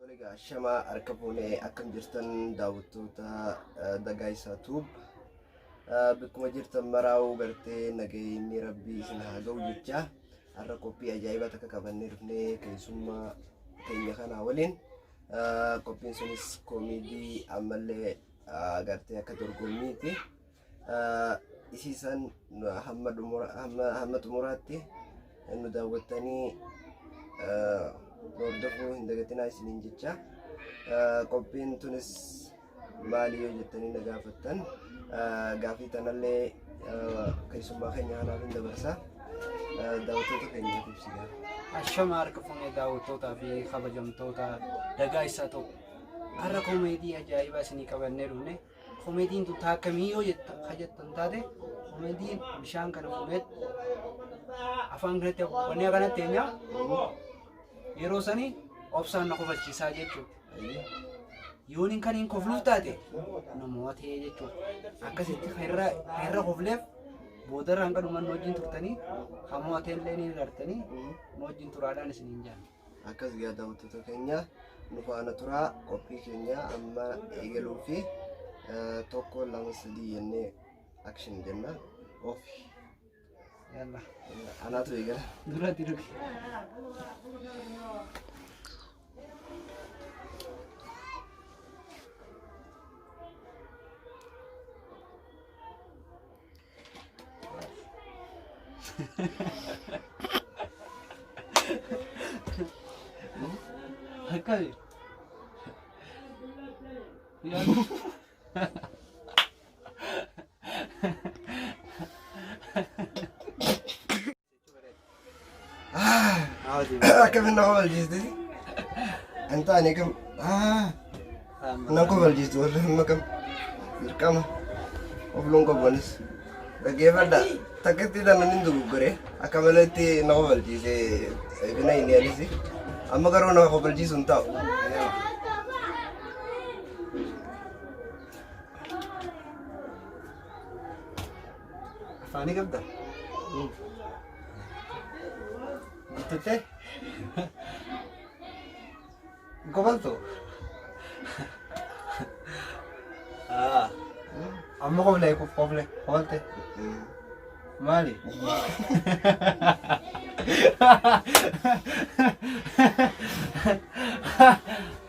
Tole egaa ashamaa harka fuunee akkam jirtan daawwattoota Dagaayisaa Tuub. Bakkuma jirtan maraa'uu gartee nagayinni rabbii isin haa ga'u jecha har'a qophii ajaa'ibaa takka qabannee dhufnee keessummaa keenya kanaa waliin qophiin sunis koomeedii ammallee gartee akka dorgommiiti. Isii san hamma hamma xumuraatti nu daawwattanii nu hordofuu hin dagatinaa isiniin jecha. Qophiin tunis maali yoo jettanii na gaafattan gaafii tanallee keessummaa keenya kanaaf hin dabarsa. Daawwattoota keenyaaf ibsi gaa. Ashama harka fuunee daawwattootaa fi kabajamtoota dagaa isaa tokko. Har'a koomeedii ajaa'ibaa isinii qabannee dhufne. Komeediin tun taa akkamii yoo ka jettan taate komeediin bishaan kana fuudhee afaan kanatti haguuggannee akkanatti eenyaa yeroo sani obsaan na kofalchiisaa jechuudha. Yooniin kan hin kofluuf taate namoota ta'ee jechuudha. Akkasitti kan irra kofleef boodarra hanga dhuman nu wajjin turtanii hamoo ta'ellee ni agartanii nu wajjin turaadhaan isiniin jaan. Akkas gaa daawwattoota keenya nu faana turaa qophii keenya amma eegaluu fi tokko lama sadii jennee action jenna. Ofi. Yalla. Anaatu eegala. Duratti dhugi. Akkami? Akkamiin na kofalchiiste? Hin taane kam? Na kofalchiistu warri amma kam? Dirqama. Kofluun qabu anis. Dhaggeeffadha. Takkatti tana nin dogoggore. Akka maletti na kofalchiise bina inni anis. Amma garuu na kofalchiisu hin taa'u. Afaanii qabda? Guuttattee? Hin kofaltu? Amma koflee kofle kofalte. Maali?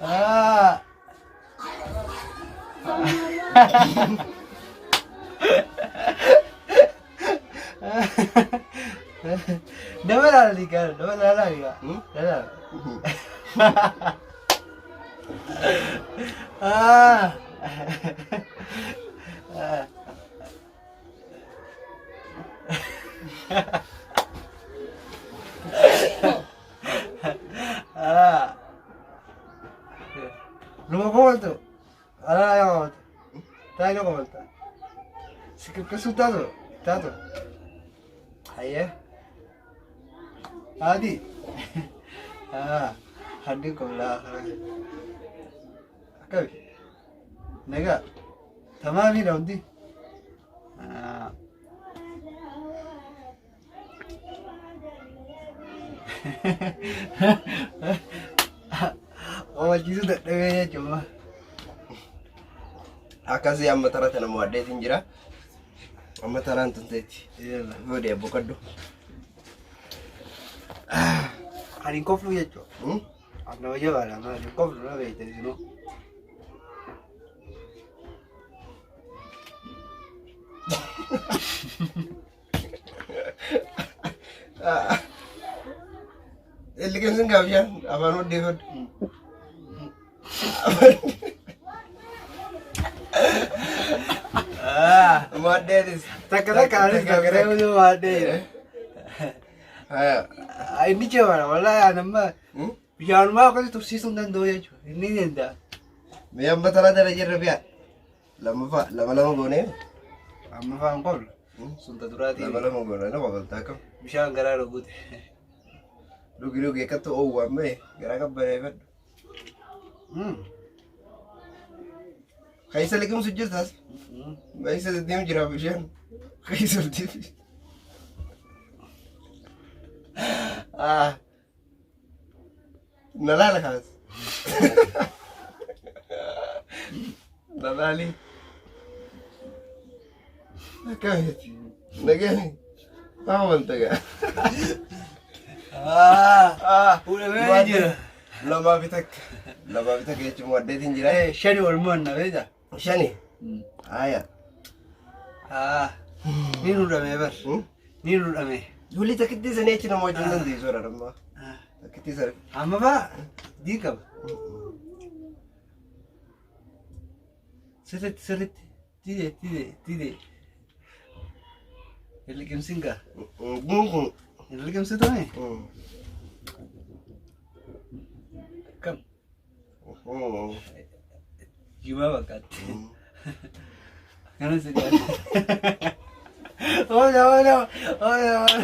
Ah. Nama laala gara, nama laala gara. Laala. Ah. Ah. Ah. Numa komaltu. Alaa yaa komaltu. Taa yaa komalta. Si kikkasuu taatu. Taatu. Hayyee. Haati. Ah. Haddi kollaa. Akkami. Nagaa. Tamaamiidha hundi. Ah. Kofalchiisuu dadhabee jechuudha. Akkasii amma tara tana mo'adheetiin jira. Amma taraan tun teetti. Fuudhee boqodhu. Ani hin koflu jechuudha. Ani nama jabaadha. Ani hin koflu na beekta isinuu. Liqimsin gaa bishaan afaan hodheeffadhu. Maddeetis. Takka takka anis takka maadhee. Haya. Inni jabaadha. Wallaahi ani amma bishaanumaa akkasii tursiisuu hin danda'u jechuudha. Inni ni danda'a. Mee amma taraa tana jirra bi'a. Lammaffaa lama lama goonee. Amma afaan qollu. Sun ta duraatii. Lama lama goonee nama galtaa kam. Bishaan garaa dhuguute. Dhugi dhugi akkatti oowwu amma garaa qabbaneeffadhu. Keessa liqimsu jirtas. Keessa deddeemu jira bishaan. Keessa deddeemu. Ah. Na laala kaas. Lalaali. Akkamitti? Nagani. Maa wanta gaa? Fuudhamee jira. Lamaa fi takka. Lamaa fi takka jechuun waddeetiin jira. Shani wal mo'anna beektaa? Shani. Haya. Ni nudhame bar. Ni nudhame. Hulii takkittii sanii achi nama wajjin dandeessu warra ammaa. Takkittii sana. Amma baa dii qaba. Sirritti sirritti. Tide tide tide. Hin liqimsin gaa. Hin liqimsitame? Akkam? Jimaa fakkaatti. Akkana si dhiyaate. Ola ola ola ola.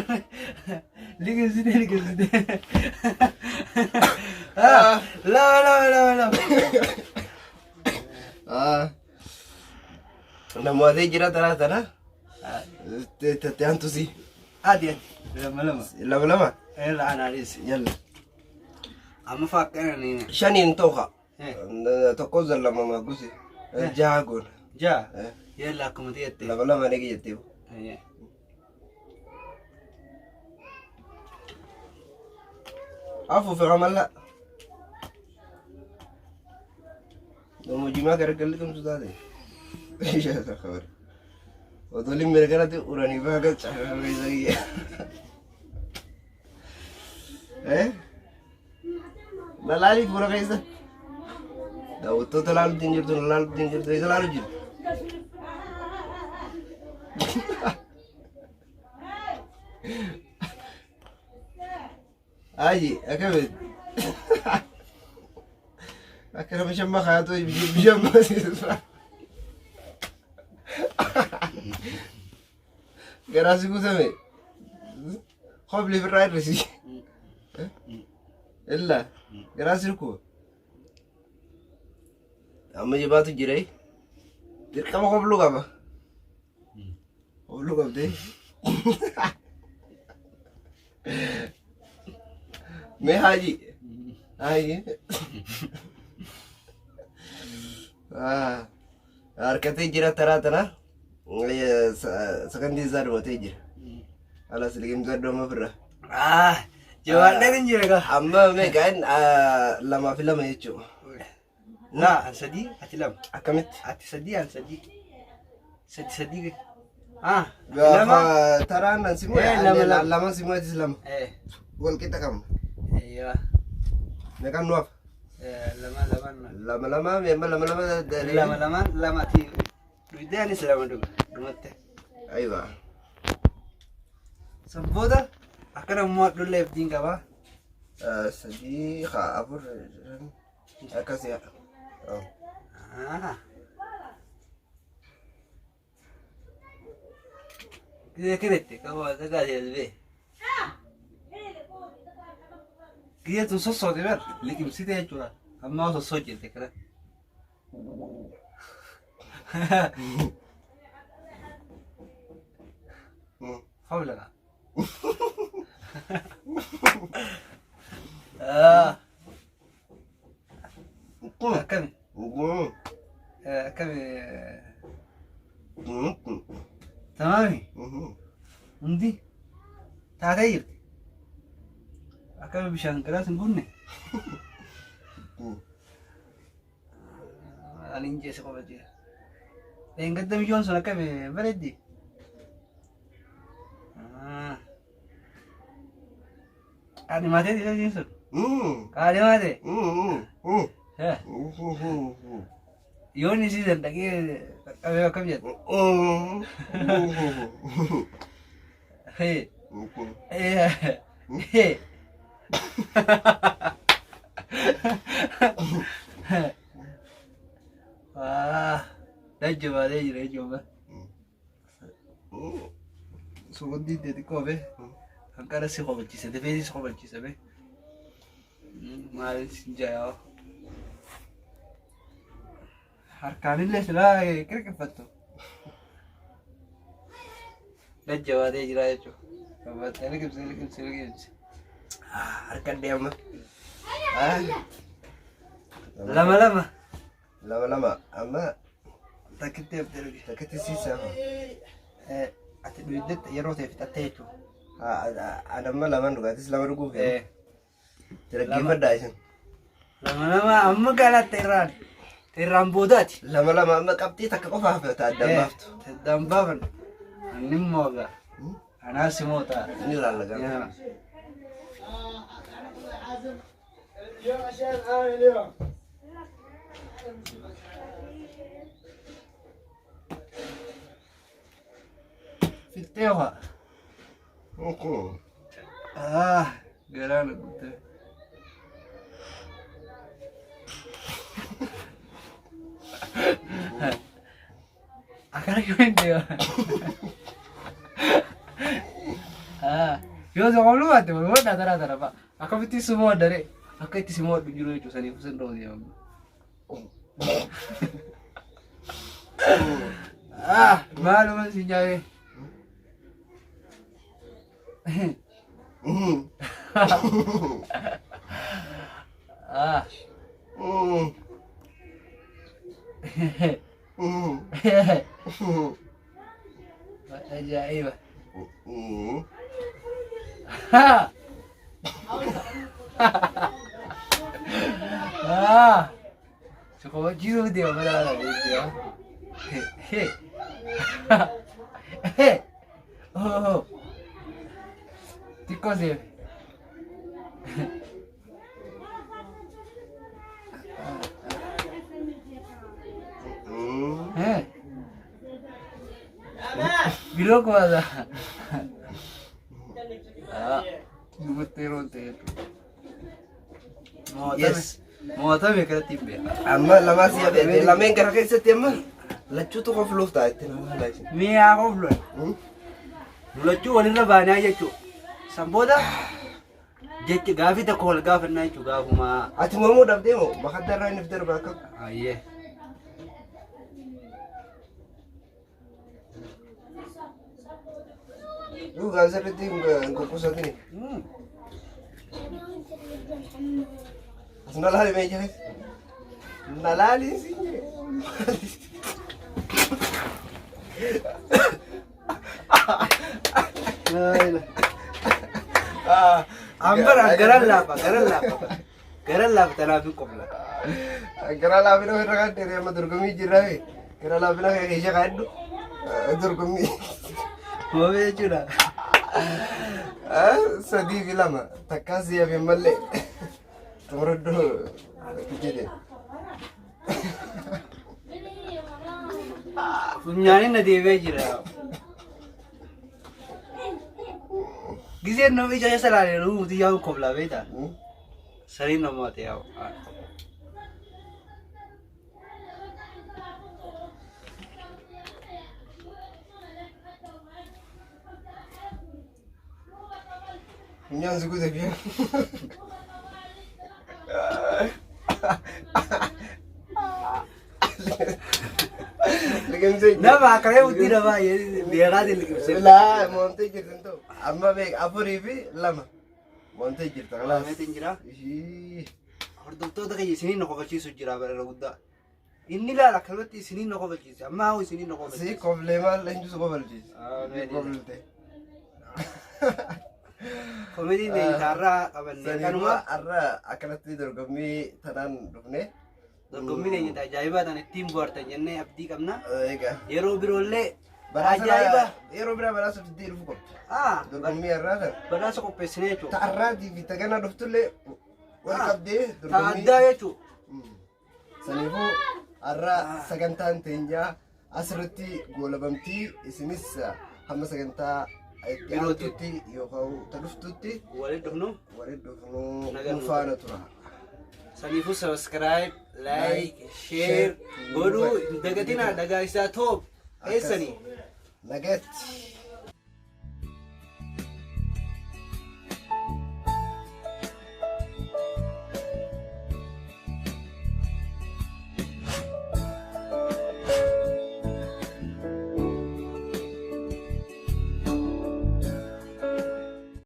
Liqimsite liqimsite. Lama lama lama lama. Namoota jira taraa tana. Tatte aantu si. Ati ati. Lama lama. Lama lama. Irra anaanis. Yalla. Amma fakkana ni. Shaniin ta'u kaa. Tokko zan lama magusi. Jaha goona. Jaha. Yalla akkuma ta'etti. Lama lama ni jettee. Afuufi amalla. Nama jimaa gargalli tumsu taate. Ishaa khabar. Otoliin mirganatti uranii baga carraa keessa kiyya. Eh? Lalaalii fuula keessa. Daawwattoota laaluutti hin jirtu, laaluutti hin jirtu, isa laalu jiru. Ayi, akkamitti? Akka nama shamma kaayatu bishaan baasisu. Garaa si guutame. Hobli firraa hir'isi. Illa garaa si dhukkuba. Amma jabaatu jira. Dirqama hobluu qaba. Hobluu qabdee. Mee haaji. Haaji. Harkatee jira taraa tana. Sakandii isaa dhumatee jira. Alas liqimsaa dhuma ofirra. Jabaadheen hin jira gaa. Amma meeqaan lamaa fi lama jechuudha. Laa an sadii ati lama. Akkamitti? Ati sadii an sadii. Sadi sadii. Lama. Gaafa taraan an simu Lama, lama. lama simu atis lama. Wal qixa qabna. Eeyyaa. Meeqaan nu hafa? Lama lama. Lama lama amma lama lama. Lama lama lama ati dhugdee anis lama dhuga. Dhumatte. Aywa. San booda akkana immoo dhullee abdiin qabaa. Sadii haa afur shan akkasii haa. Gizee kirette qaba sagaa bee. Gizee tun sossoote bar liqimsite jechuudha. Ammaa sossoo jirte kana. Hawla. Akkami? Akkami? Tamaami? Hundi taatee jirti. Akkami bishaan galaas hin guunne? Ani hin jeese qofa jira. Dheengadda biyyoon sun akkami bareeddi? Qaadhimaatee dhiisee sun? Qaadhimaatee? Yoon isii san dhaqee qaqqabee akkam jedha? Hee. Hee. Waa. Dajja baatee jira jechuudha. Suuqii xixiqqoo bee. Hanqara si kofachiise dafee si kofachiise bee. Maal si jaayaa. Harkaanillee silaa qirqirfattu. Dajja baatee jira jechuudha. Liqimsi liqimsi liqimsi. Harka deema. Lama lama. Lama lama amma. Takkitti haftee dhuge. Takkitti siisaa. Ati dhugdetti yeroo ta'e fixattee jechuudha. Anamma lamaan dhugaatis lama dhuguuf dhaggeeffadhaa isin. Lama lama amma galaatti irraan. Irraan boodaati. Lama lama amma qabxii takka qofa hafe ta addaan baaftu. Addaan baafan. Anni immoo egaa. Anaas immoo ta'a. Inni ilaalla gama. Fixxee ho'a. Ah, galaana guuttee. Akkana kamiin deema? Ah, yoo si qoluu baatte moodhaa taraa tara fa'a. Akkamitti si moodha ree? Akka itti si moodhu jiru jechuudha saniif sin dha'u deema. Ah, maaluma si nyaayee? Ah. Ajaa'iba. Ah. Si kabachiisuuf deema mana kana beektii. Oh. Xiqqoo seefe. Eh. Biroo kumaadha. Ah. Dubbatti yeroo ta'e. Yes. Mo'atame kanatti hin beeku. Amma lamaa si hafe lameen gara keessatti amma lachuutu kofluuf ta'a itti nama isin. Mi'aa kofluun. Lachuu walirra baanaa jechuudha. San booda jechi gaafii tokko wal gaafannaa jechuudha gaafuma. Ati mormuu dhabdee moo bakka irraa inni darba akka Ayyee. Dhugaan sirriitti hin kukkусatini. As na laali mee jedhe. Na laali siin jedhe. Ambar garan laafa garan laafa garan laafa tanaaf hin qofla. Gara laafina ofirra kan dheeree amma dorgommii jirra. Gara laafina keessa kaadhu dorgommii. Moomee jechuudha. 3 fi 2 takkaa si hafe malee xumuradhu jedhe. Funyaanin na deebi'ee jira. Giseen nama ija keessa ilaalee nuti yaa'u koflaa beektaa? Sariin namaa ta'e yaa'u. Funyaan si gute biyyaan. Liqimsee jira. Nama akkamii guddina baay'ee beekaatiin liqimsee. Laa moontee jirti hin ta'u. Amma beek 4 fi 2. Moontee jirta kalaas. Meetiin jira. Ishii. Hordoftoota kiyya isiniin na kofalchiisu jira bara guddaa. Inni ilaala akkanumatti isiniin na kofalchiise. Amma haa isiniin na Si kofalchiise. koflee maal eenyu si kofalchiise? Ah, Koflte. Komediin taarraa qabanne Saniifuu kanuma har'a akkanatti dorgommii tanaan dhufne. Dorgommii keenya ajaa'ibaa tan ittiin bohaartan jennee abdii qabna. Egaa. Yeroo biroollee Badhaasa ajaa'iba. Yeroo biraa badhaasa fiddee dhufu qabdi. Ah, Dorgommii har'aa tan. Badhaasa qopheessinee jechuudha. Ta har'aatii fi ta gana dhuftullee wal qabdee Ta dorgommii. addaa jechuudha. Saniifuu har'a sagantaan teenyaa asirratti goolabamtii isinis hamma sagantaa itti Birootti. aantutti yookaan ta dhuftutti Walitti dhufnu. walitti dhufnuu Nagaan nu faana tura. Saniifuu subscribe, like, share godhuu hin dagatinaa. Dhagaa isaa toob eessanii. Nagaatti.